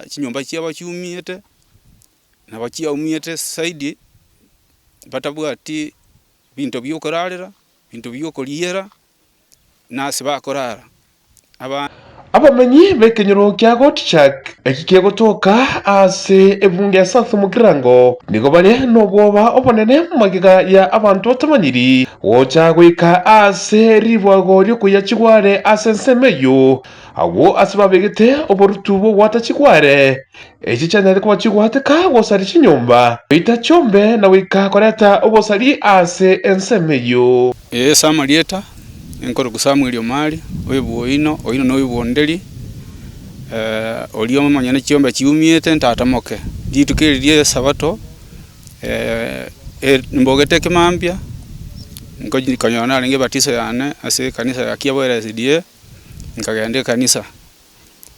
Chinyomba chiabo chiumiete, nabo chiaumiete zaidi, batabwati binto bia okorarera, binto bia okoriera, na ase bakorara. Aba. Abamenyi b'ekenyoro kia Gottschalk, eki kegotoka ase ebunge ya South Mugirango, nigo bare nobwoba obonene magega ya abanto batamanyiri gocha goika ase ribwago ri'okoyia chigware ase ensemo eyio, agwo ase babegete oborutu bw'ogwata chigware echi chianyarete koba chigwateka gosaria chinyomba, goita chiombe na goika koreta obosari ase ensemo eyio. Ee, ase amarieta, nkorokwa Samuel Omari, oyo bw'Oino, Oino noyo bw'Onderi, oria omonyene chiombe chiumiete ntata moke. Rituko eri ria esabato, mbogete ekemambia, nkochi konyora narenge ebatiso yane ase ekanisa ya Kiabwera SDA, nkagenda ekanisa,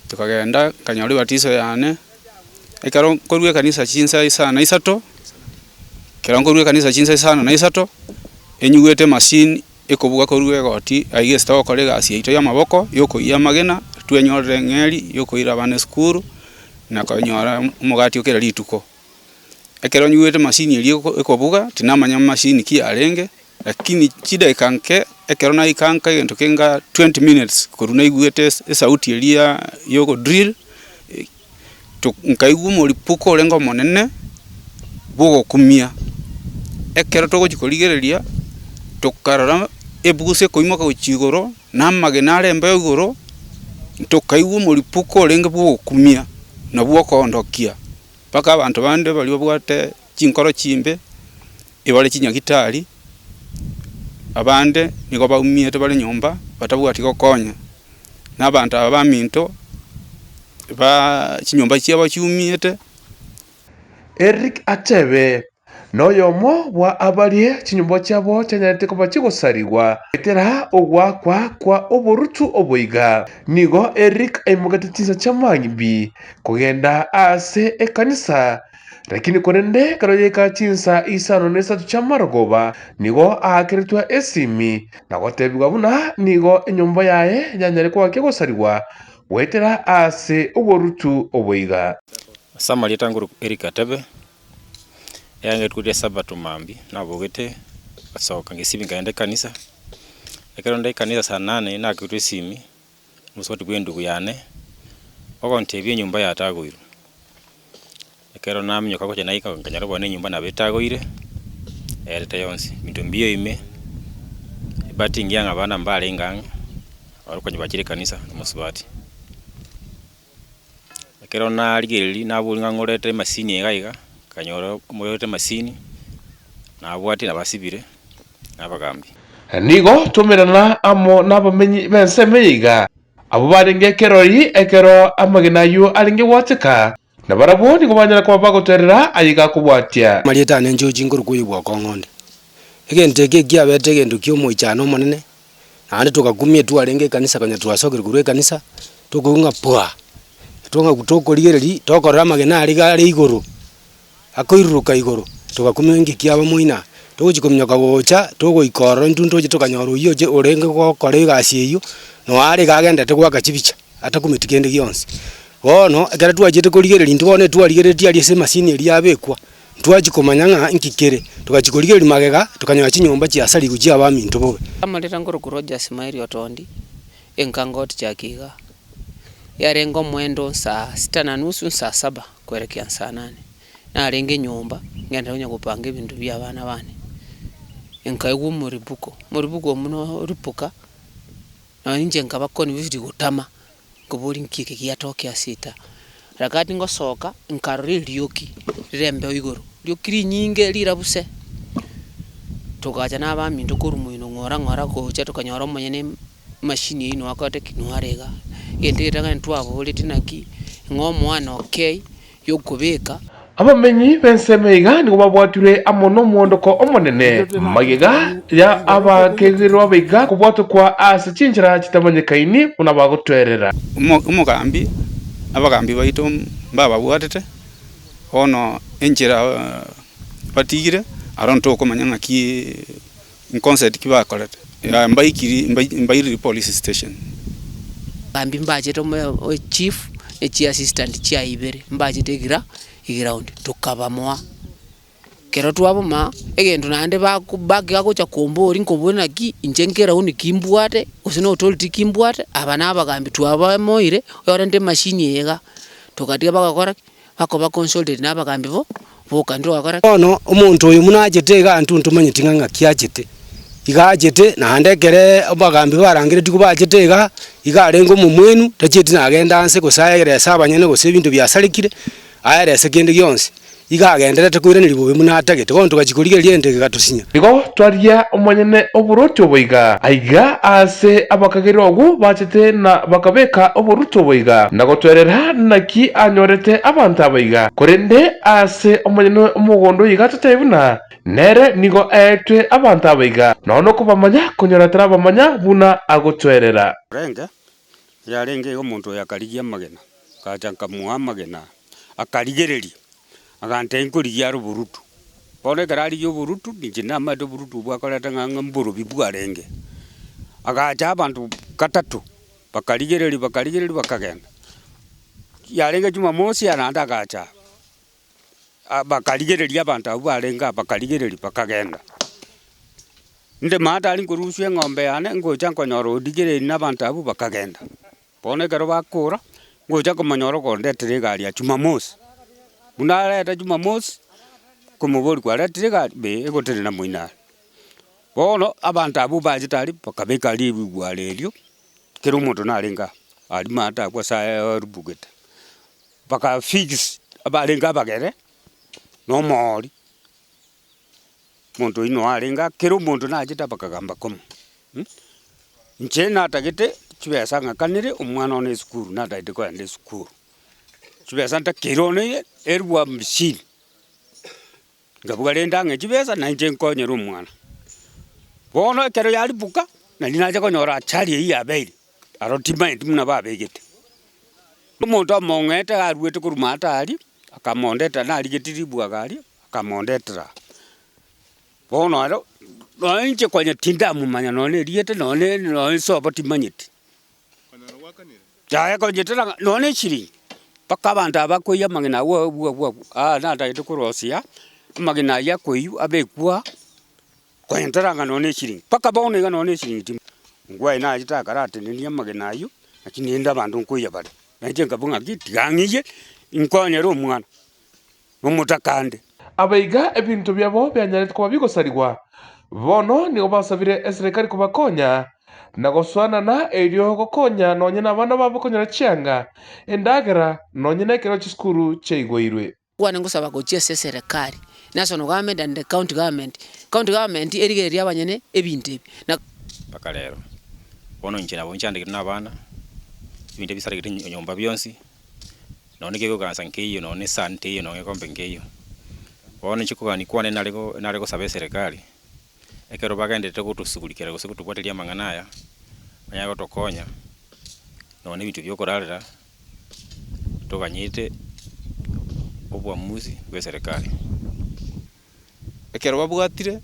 tokagenda nkanyora ebatiso yane, ekero nkorwa ekanisa chinsa isano na isato, ekero nkorwa ekanisa chinsa isano na isato, enyigwete emachine ekobuga korwa egoti aiga ase togokora egasi yaito ya amaboko ya okoiyia amagena, twenyorere eng'eri ya okoira abana esukuru, na konyora omogati o kera rituko. Ekero nyigwete emachine eria ekobuga, tinamanya machine ki yarenge, lakini chidakika nke, ekero naika nka egento kenga twenty minutes korwa naigwete esauti eria ya ogodrill, nkaigwa omoripuko orenge omonene, bwa ogokumia. Ekero togochia korigereria, tokarora ebusa ekoimoka gochia igoro, na amagena are embeo igoro, tokaigwa omoripuko orenge bwa ogokumia, na bwa okoondokia. Mpaka abanto bande baria babwate chinkoro chimbe, ebare chinyagitari, abande nigo baumiete bare nyomba batabwati gokonya, na abanto aba baminto baa chinyomba chiabo chiumiete. Eric Achebe noyomo bwa abaria chinyomba chiabo chianyarete koba chigosarigwa goetera ogoakwa kwa oborutu oboiga. Nigo Eric aimogete chinsa chi'amang'imbi kogenda ase ekanisa, lakini korende ekero yaika chinsa isano na isato chi'amarogoba nigo aakeretwe esimi na gotebigwa buna nigo enyomba yaye yanyare koba kegosarigwa goetera ase oborutu oboiga. Ase amarieta nguru Eric Atebe, eanga rituko ria Sabato mambia nabogete ngasoka ngesibi nkaenda ekanisa, ekero nde ekanisa saa nane nakerwa esimi, omosubati bwa endugu yane, ogontebia enyomba yatagoirwe. Ekero naminyoka gocha naika nkanyora bono enyomba nabo etagoire, erete yonsi, ebinto mbiyo ime, ebahati engiya ng'a abana mbarenge ang'e, baria konya bachire ekanisa na omosubati. Ekero narigereria naboria ng'a ng'orete emasini iga iga, nkanyora omorete emasini, nabwatia nabasibire, nabagambia. Nigo twaumerana amo nabamenyi b'ensemo eye iga, abwo barenge kerori ekero amagena ayio arenge gwateka, na barabwo nigo banyara koba bagotoerera aye gakobwatia. Amarieta ane nchochi nkorokwa oyo bw'okong'onde. Egento eke ekiabete egento ki'omoichano omonene, naende togakumia twarenge ekanisa konya twasokire korwa ekanisa, tokoigwa ng'a pwa, tong'a tokorigereria tokorora amagena aria iga are igoro, akoiruruka igoro, togakumia inki kiaba moino aa. Togochia kominyoka gocha, togoika ororo intwe ntoche tokanyora oywo oche orenge gokora egasi eywo, noyo are iga agenderete goaka chibicha, atakumeti kende gionsi. Bono, ekero twachete korigereria intwe bono etwarigereretie aria ase emasini eria yabekwa, ntwachia komanya ng'a inki kere, togachia korigereria magega, tokanyora chinyomba chiasarigwe chia abaminto bobe. Amareta nkorokwa Rogers Maeri Otondi, enkango Otichaki igaa. Yarenge omoendo saa sita na nusu, saa saba koerekia saa nane. Narenge nyomba, ngende konya gopanga ebinto bia abana bane, nkaigwa omoripuko, omoripuko oyio noripuka, nonye inche nkaba confused gotama, nkoboria nki eke giatokia ase etaa. Rakati ngosoka, nkarora erioki rire embeo igoro, rioki rinyinge rirabuse, togacha na abaminto korwa moino ng'ora ng'ora gocha tokanyora omonyene emachine eywo noyo akorete ki? Noyo are igaa. Egento egetang'ani twaboretie naki, ng'a omwana okei. y'okobeka. Abamenyi b'ensemo iga nigo babwatirwe amo nomoondoko omonene magega ya abakegerwa baiga kobwatokwa ase chinchera chitamanyekaini buna bagotwerera. Omogambi, abagambi baito mbababwatete, bono enchera batigire, aro ntokomanya ng'aki. Nconcert ki bakorete? Mbaikiri mbairire police station. Abagambi mbachete omo chief ne chiassistant chiaye ibere, mbachete egira eground, tokabamoa. Ekero twabomaa, egento naende bako bagocha komboria nkobua naki, inche nkerauni ki mbwate, gose na authority ki mbwate, aba na abagambi twabamoire, oyorente emashini eye iga, togatiga bagakora ki, bakoba consulted na abagambi bo boka ntogakora ki. Bono omonto oyo buna achete iga intwe ntomanyeti ng'a ng'aki achete, iga achete naende ekere abagambi barangeretigwe bachete igaa, iga arenge omomwenu, tachieti nagenda anse gose aerese abanyene gose ebinto biasarekire, aerese kende gionsi. Iga agendererete koiraneria bobe buna atagete. Bono togachia korigereria egento eke gegatosinya. Igo twaria omonyene oborwoti obo iga. Aiga aase abakageri agwo bachete na bakabeka oborwoti obo iga, na gotwerera naki anyorete abanto aba iga. Korende aase omonyene omogondo oyo iga atotebi buna nere nigo aetwe abanto aba iga, nonya nokobamanya konyora tarabamanya buna agotwerera. Orenge, yarenge iga omonto oyo akarigia amagena, ngacha nkamoa amagena akarigereria, agantebia nkorigia are oborutu. Bono ekero arigia oborutu, ninche namaete oborutu obwo akoreta ng'a ng'a mborobi bwarenge. Agacha abanto gatato, bakarigereria bakarigereria bakagenda. Yarenge jumamosi naende agacha aa, bakarigereria abanto abwo barenge aa bakarigereria bakagenda. Inde maate aria nkorusia eng'ombe yane, ngocha nkonyora odigereiri na abanto abwo bakagenda. Bono ekero bakora, ngocha komonyora okondetera egari ya Jumamosi. Buna areta Jumamosi, nkomoboria kwaretire egari? Ee, egotenena moino aria. Bono abanto abwo bachete aria, bakabeka aria ebigware erio, kera omonto narenge aa, aria maate abwo ase arubugete. Baka fix abarenge abagere, na omoori, omonto oyio noo arenge aa, kera omonto nachete bakagamba komo. Inche natagete chibesa ng'akanere omwana one esukuru, natagete kogenda esukuru, chibesa ntakeire one eye, elfu hamsini, nkabuga rende ang'e chibesa na inche nkonyere omwana. Bono ekero yaribuka, nari nacha konyora achari eywo yabeire, aro timanyeti buna babegete. Omonto among'ete aruete korwa maate aria, akamondetera narigeti ribwaga aria, akamondetera. Bono ero, nonya inche konya tindamomanya nonya na erieta nonya na nonya esobo timanyeti. Yaya konya tara nonya na eshiringi, mpaka abanto aba bakoiywa amang'ina abwo abwo abwo abwo, aa natagete korosia, amagena aywo akoiywa abekwa aa, konya tarang'a nonya na eshiringi, mpaka bono iga nonya na eshiringi tim. Ngwaye nachete akaratenenia amagena aywo, lakini rende abanto nkoiywa bare, na inche nkabua ng'aki tiga ng'iyie, nkonyere omwana. Nomotakande. Abaiga ebinto biabo bianyarete koba bigosarigwa, bono nigo basabire eserekari kobakonya na gosoanana erio gokonya nonye nabana babo konyora chianga, endagera, nonye nekero chisukuru chiaigoirwe. Kwane ngosaba gochia ase eserekari, national government and the county government, county government erigererie abanyene ebinto ebi na. Mpaka rero. Bono inche nabo nchandegete na abana, ebinto ebisaregete nyomba bionsi. Nonya kegoikaransa nkeiyo, nonya esani teiyo, nonya egekombe nkeiyo. Bono inche kogania kwane nare go nare gosaba eserekari, ekero bagenderete gotosugulikera gose gotobwateria amang'ana aya, banyare gotokonya, nonya ebinto bia okorarera, toganyete oboamuzi bwa eserekari. Ekero babwatire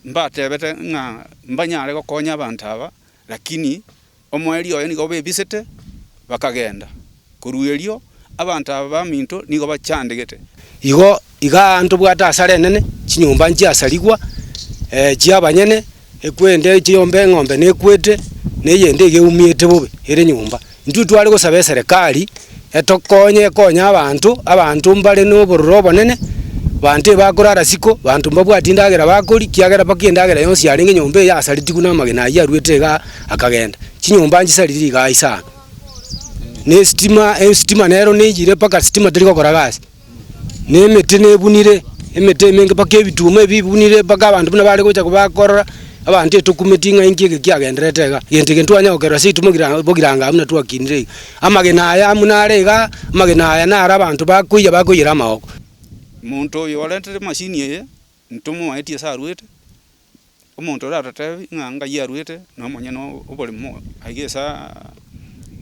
mbatebete ng'a mbanyare gokonya abanto aba, lakini omoerio oye nigo bebisete bakagenda. Korwa erio abanto aba baminto nigo bachandegete. Igo igaa ntobwate asara enene, chinyomba nchiasarigwa chi'abanyene, ekwende chiombe eng'ombe nekwete, na eyende iga eumiete bobe ere nyomba. Intwe tware gosaba eserekari, etokonye ekonye abanto, abanto mbare na obororo obonene, abanto ebakorara siko, abanto mbabwati endagera bakoria, ekiagera mpaka endagera yonsi yarenge nyomba eye yasaretigwe na amagena aywo aruete igaa akagenda. Chinyomba nchisariri igaa isano, na esitima esitima nero neyire mpaka sitima teri gokora gasi, na emete nebunire, emete emenge mpaka ebituma ebi bibunire mpaka abanto buna bare gocha kobakorora, abanto etokumeti ng'a inki eke kiagenderete igaa. Egento eke ntwanya gokerora seito mogira bogiranga buna twakinire iga. Amagena aya buna are igaa, amagena aya naro abanto bakoiyia bakoiyera amagoko. Omonto oyo orentire emashini eye, ntomoetie ase arwete, omonto oratotebi ng'a ngai arwete, na omonyene oboremo aiga ase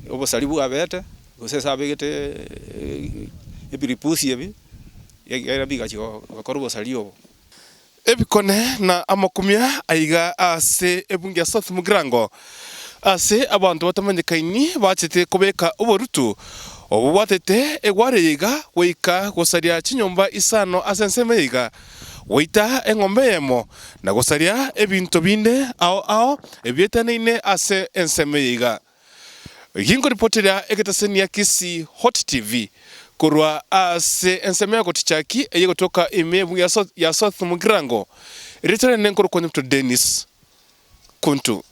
obosari bwabete, gose ase abegete ebiripusi ebi, ekiagera bigachia gokora obosari obo. Ebikone na amakumia aiga ase ebunge ya South Mugirango. Ase abanto batamanyekaini bachete kobeka oborutu obobwatete egware eye iga goika gosaria chinyomba isano ase ensemo eye iga, goita eng'ombe eyemo, na gosaria ebinto binde ao ao ebietanaine ase ensemo eye iga. Ginkoripoteria egetaseni ya Kisii Hot TV korwa ase ensemo ya Gotichaki eye egotoka ime ya South Mugirango, erieta riane nkorokwa Nyabuto Dennis Kuntu.